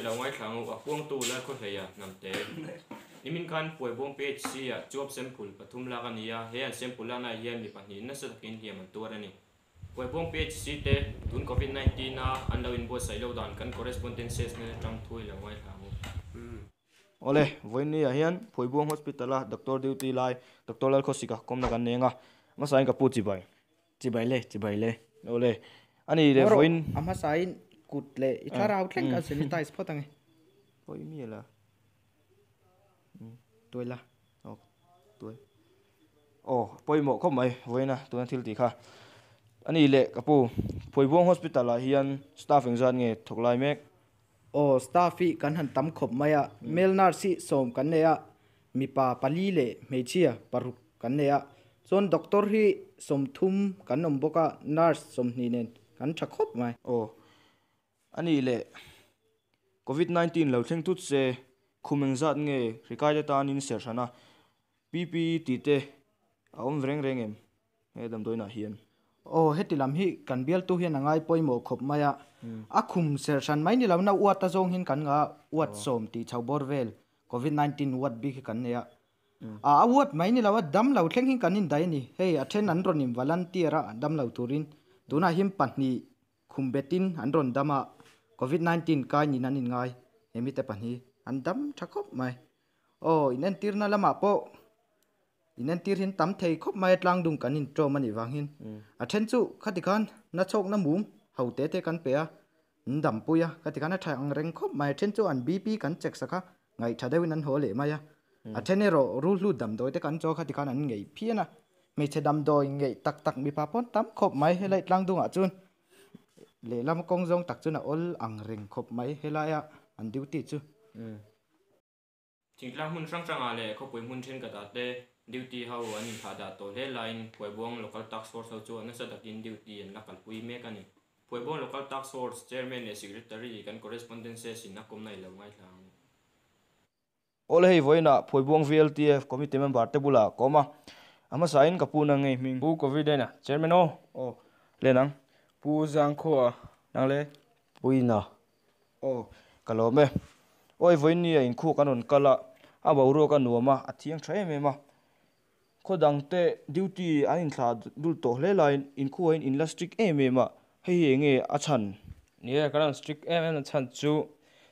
lo ngaithla ang u, a puangtu Lalkhawhleia Hnamte. Nimin khan Puaibuang PHC-ah chuap sample pathum lak a ni a, he an sample laknaah hian mi pahnih nasa takin hliam an tuar a ni. Puaibuang PHC te tun Covid 19 a an lo inbuatsaih loh dan kan correspondences hnen atang thu i lo ngaithla ang u. Awle, vawiinni ah hian Phuaibuang Hospital a doctor duty lai Doctor Lalkhawsika kawmna kan neng a, hmasain ka pu chibai. Chibai le, chibai le. Awle, a ni le vawiin. A hmasain kut leh i thlarau thleng khan sanitize phawt ang e. Pawi mi la. Tuai la. Aw, tuai. Aw, pawimawh khawp mai vawiina tuna thil tih kha. A ni le ka pu, Phuaibuang Hospital ah hian staff engzat nge thawk lai mek? Aw, staff hi kan han tam khawp mai a, male nurse hi sawm kan nei a, mipa pali leh hmeichhia paruk kan nei a, chuan doctor hi 30 kan awm bawk a, nurse 20 nen kan tha khawp mai. Aw, a nih leh Covid 19 lo thleng tut se, khum engzat nge hrikai te tanin ser hran a, PPE tih te a awm reng reng em he damdawiinah hian? Aw, heti lam hi kan bialtu hian a ngai pawimawh khawp mai a, a khum ser hran mai ni lo na uat a zawng hian kan nga uat sawm tih chho bawr vel Covid 19 uat bik hi kan nei a, a uat mai ni lo a dam lo thleng hian kan indaih a ni, hei a then an rawn in volunteer a dam lo turin tunah hian pahnih Khum betin an rawn dam a, Covid 19 kai niin an inngai. He mite pahnih an dam tha khawp mai. Aw, inentirna lamah pawh inentir hi an tam thei khawp mai a, tlangdung kan inṭawm a nih vangin. A then chu khati khan nachhawkna mum ho te te kan pe a, an dampui a, khati khan a tha ang reng khawp mai. A then chu an BP kan check sak a, Ngaihtha deuhin an haw leh mai a, a then erawh ruhlu damdawi te kan chaw kha tikhan an ngeih phian a, hmeichhe damdawi ngeih tak tak mipa pawn tam khawp mai helai tlangdungah chuan lehlam kawng zawng tak chuan a awl ang reng khawp mai helaia an duty chu. Thingtlang hmun hrang hrangah leh khawpui hmun thenkhatah te duty ho an inthlah dah tawh hle laiin Phuaibuang Local Task Force ho chu nasa takin duty an la kalpui mek a ni. Phuaibuang Local Task Force Chairman leh Secretary kan correspondences in a kawmna i lo ngaithla ang. Awle hei vawiinah Phuaibuang VLTF Committee member te bulah ka awm a, a hmasain ka pu nang ngei hming. Pu Covid-a Chairman aw. Aw, len ang. Pu Zangkhua. Nang le. Puina. Aw, ka lawm e. Awi vawiin ni a inkhuh kan rawn kal a, a boruak a nuam a, a thiang tha em em a. Khaw dangte duty an inthlah dul tawh hle laiin inkhuain in la strict em em a, hei hi enge a chhan? Ni e, kan rawn strict em em na chhan chu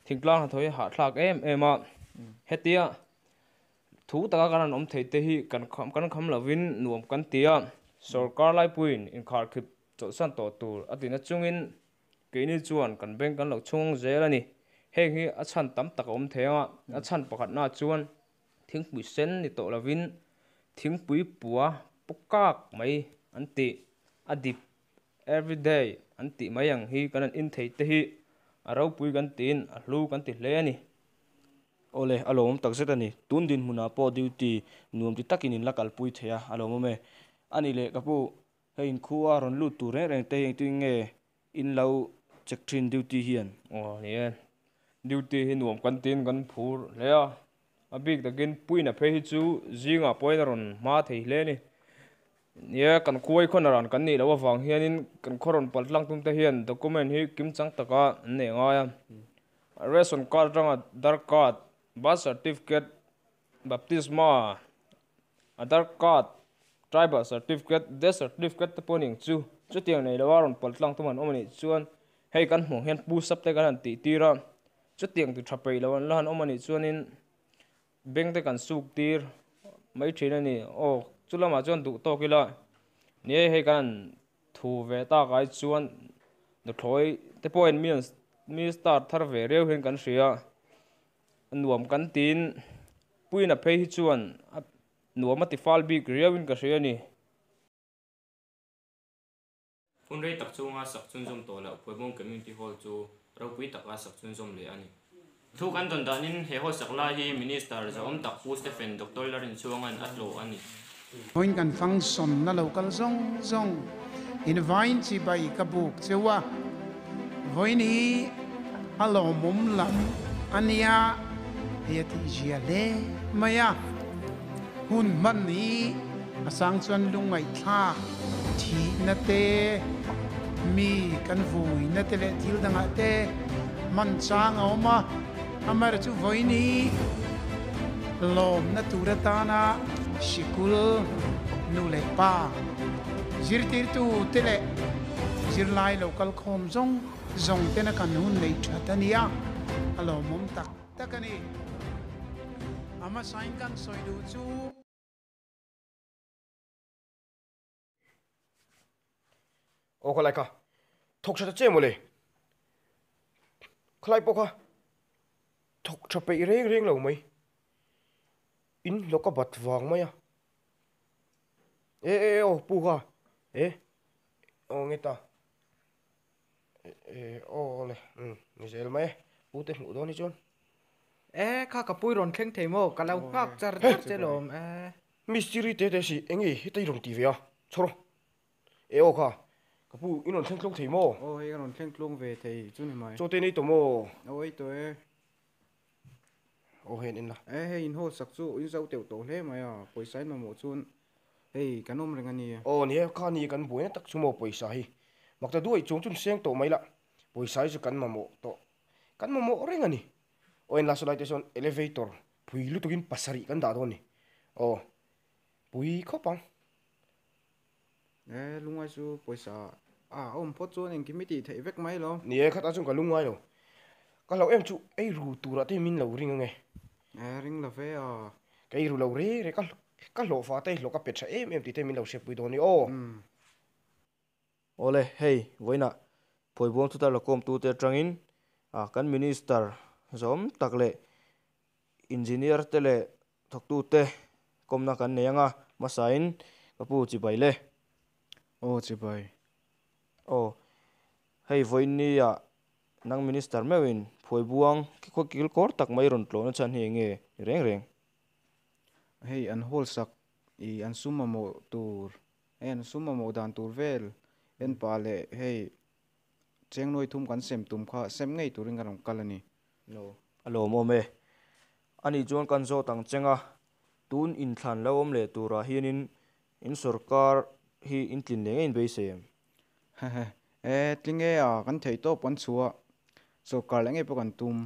thingtlang hnathawh hi hahthlak em em a, hetia thu taka kan rawn awm thei te hi kan kham kan kham lovin nuam kan ti a, sawrkar laipuiin inkharkhip chawlhsan tawh tur a ti na chungin keini chuan kan bank kan lo chhung zel a ni. Heng hi a chhan tam tak a awm thei ang a, a chhan pakhatna chuan Thingpui sen ni tawh lovin thingpui pua pu kak mai an tih, a dip everyday an tih mai ang hi kan han in thei te hi a ropui kan tiin a hlu kan ti hle a ni. Awle, a lawmawm tak zet a ni. Tun dinhmunah pawh duty nuam ti takin in la kalpui thei a, a lawmawm e. A nih leh ka pu, hei inkhua rawn lut tur reng reng te hi engtin nge In lo check thin duty hian. Aw ni e, duty hi nuam kan tiin kan phur hle a, a bik takin puina phei hi chu zingah pawhin a rawn hma thei hle a ni. Ni e, kan khuai khawn a ran kan nih loh avang hianin kan khaw rawn pal tlang tum te hian document hi kim chang taka an nei ngai a, ration card atanga Aadhaar card, birth certificate, baptisma, Aadhaar card, tribal certificate, death certificate te pawh ning chu chutiang nei lo a rawn pal tlang tum an awm a nih chuan hei kan hmuh ang hian pu sap te kan han tih tir a, chutiang ti tha peih lo an la han awm a nih chuanin bank te kan suk tir mai thin a ni. Aw chu lamah chuan duh tawk ila ni e hei kan han thu ve tak ai chuan nuthlawi te pawhin mi an mi star thar ve riau hian kan hria a. Nuam kan tiin Puina phei hi chuan a nuam a ti fal bik riauin ka hria a ni. Hun rei tak chunga sak chhunzawm tawh loh Phuaibawm Community Hall chu ropui taka sak chhunzawm leh a ni. Thu kan dawn danin he hall sak lai hi Minister zahawm tak Pu Stephen Doctor Larinchhuanga'n a tlawh a ni. Vawiin kan function na lo kal zawng zawng in vain chibai ka buk cheu a, vawiin hi a lawmawm lam a nia hei a tih zia hle mai a, hun hman hi a sang chuan lungngaihthlak thihna te, mi kan vuina te leh thil dangah te Man chang a awm a, amaherawhchu vawiin hi lawmna tur atana sikul nu leh pa, zirtirtu te leh zirlai lo kal khawm zawng zawng tena kan hun neih that a nia, a lawmawm tak tak a ni. A hmasain kan sawi duh chu. Aw khalai kha thawk tha ta che mawle, khalai pawh kha thawk tha peih reng reng lo mai, in hlawk a bat vang mai a, e e aw pu kha e aw nge ta e aw le umm ni zel mai e pu te hmuh dawn hi chuan. E kha ka pui rawn thleng thei maw ka lo nghak char char che lawm e. Mistiri te te si eng nge heta i rawn ti ve a chhawr E aw kha, ka pu i rawn thleng tlung thei maw? Aw hei ka rawn thleng tlung ve thei chu ni mai. Chaw te nei tawh maw? Aw ei tawh e. Aw hei an en la. E hei in haw sak chu in zo teuh tawh hle mai a, pawisa in mamawh chuan hei kan awm reng a ni. Aw ni e, kha ni kan buaina tak chu maw pawisa hi. Makta duai chuang chu seng tawh mai la, pawisa hi chu kan mamawh tawh, kan mamawh reng a ni. Aw en la saw lai te sawn elevator phui lutukin pasarih kan dah dawn ni. Aw pui khawp ang. E, lungngai chu pawisa a awm phawt chuan engkim i tih theih vek mai lo. Ni e, khatah chuan ka lungngai lo. Ka hlauh em chu ei ru turah te min lo ring ange. E, ring lo ve a. Ka ei ru lo re re, ka ka hlawh fa te hlawh ka pe tha em em tih te min lo hriatpui dawn ni aw. Awle, hei, vawiinah Phawibuang thutar la kawmtute atangin kan Minister zawm tak leh Engineer te leh thawktute kawmna kan nei anga hmasain ka pu chibai le. Aw chibai. Aw hei vawiinnia nang Minister meuhin Phuaibuang khaw kil kawr tak mai rawn tlawhna chhan hi enge ni reng reng. Hei an hall sak i an sum mamawh tur hei an sum mamawh dan tur vel en pah leh hei cheng nuai thum kan sem tum kha sem ngei turin kan rawn kal a ni. No. A lawmawm e. Ani chuan kan zawt ang cheng a, tun inthlan lo awm leh turah hianin in sawrkar hi in tlin leh ngei in beisei em? Hehe. E, tling e a, kan theih tawp kan chhuah. Sawrkar leh ngei pawh kan tum.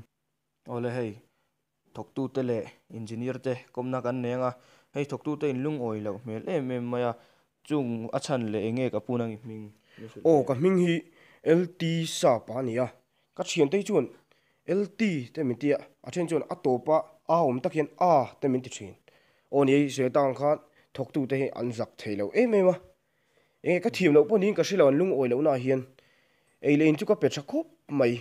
Awle hei, thawktute leh engineer te kawmna kan nei anga, hei thawktute in lungawi loh hmel em em mai a, chung a chhan leh enge ka pun ang i hming? Aw, ka hming hi LT Sapa a ni a, Ka thiante hi chuan LT te min ti a, a then chuan a tawpa A awm tak hian A te min ti thin. Aw ni ei sawi atang khan thawktute hi an zak thei lo em em a. Enge ka thiam loh pawh niin ka hre lo an lungawi lohna ah hian ei leh in chu ka pe tha khawp mai.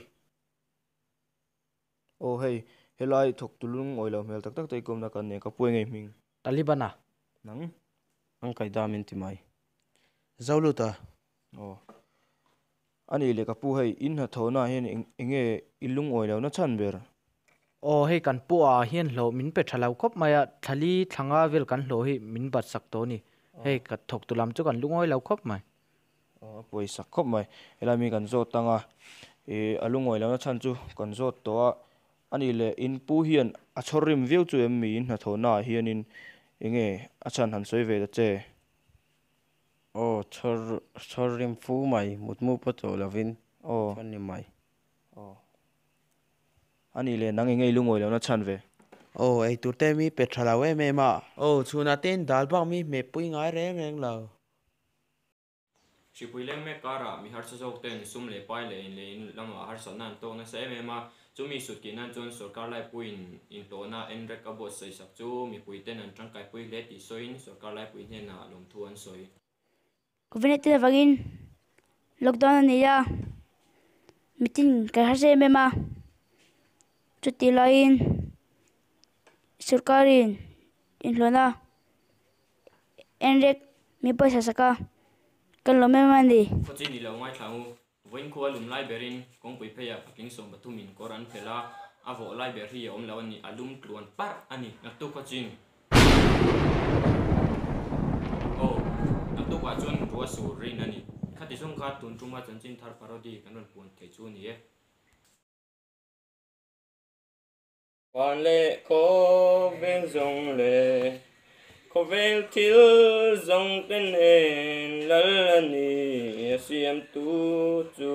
Aw hei, helai thawktu lungawi lo hmel tak tak te i kawmna kan nen ka puai ngei hming. Taliban a? Nang? Ang kaida min ti mai. Zolut a? Aw. A nih leh ka pu hei, in hnathawhna ah hian eng nge i lungawi lohna chhan ber? Aw hei kan pu ah hian hlawh min pe tha lo khawp mai a, thlali thlanga vel kan hlawh hi min bat sak tawh a ni. Hei ka thawktu lam chu kan lungawi lo khawp mai. Aw a pawisak khawp mai. Helai mi kan zawt ang a, ih a lungawi lohna chhan chu kan zawt tawh a. A nih leh in pu hian a chhawr rim viau chu em mi in hnathawhna ah hianin eng nge a chhan han sawi ve ta che? Aw, chhawr chhawr rim fu mai, mutmu pawh tawh lovin Aw. chhawn ni mai. Aw. A nih leh nang i ngei lungawi lohna chhan ve. Aw, ei tur te mi pe tha lo em em a. Aw, chhunah te in dal bak mi hmeh pui ngai reng reng lo. Hripui leng mek karah mi harsa zawk ten sum leh pai leh in leh in lamah harsatna an tawk nasa em em a, chumi sut tih nan chuan sorkar laipuiin inhlawhna enrek a buatsaih sak chu mipui ten an tangkaipui hle tih sawiin sorkar laipui hnenah lawmthu an sawi. Covid-19 avangin lockdown a ni a, mitin kan harsa em em a, chutih laiin sorkarin inhlawhna Enric min pawisa sak a, kan lawm em a ni. Khawchin i lo ngaithla ang u. Vawiin khua lum lai berin kawngpui pheiah patling 13 in kawr an phelh a, a vawh lai ber hi a awm lo a ni, a lum tluan parh a ni. Naktuk khawchin. Aw, naktukah chuan rua sur rin a ni. Khati zawng kha tun tuma chanchin thar parody kan rawn puan thei chu a ni e. Van leh khawvel zawng leh khawvel thil zawng te nen lal a ni a siamtu chu.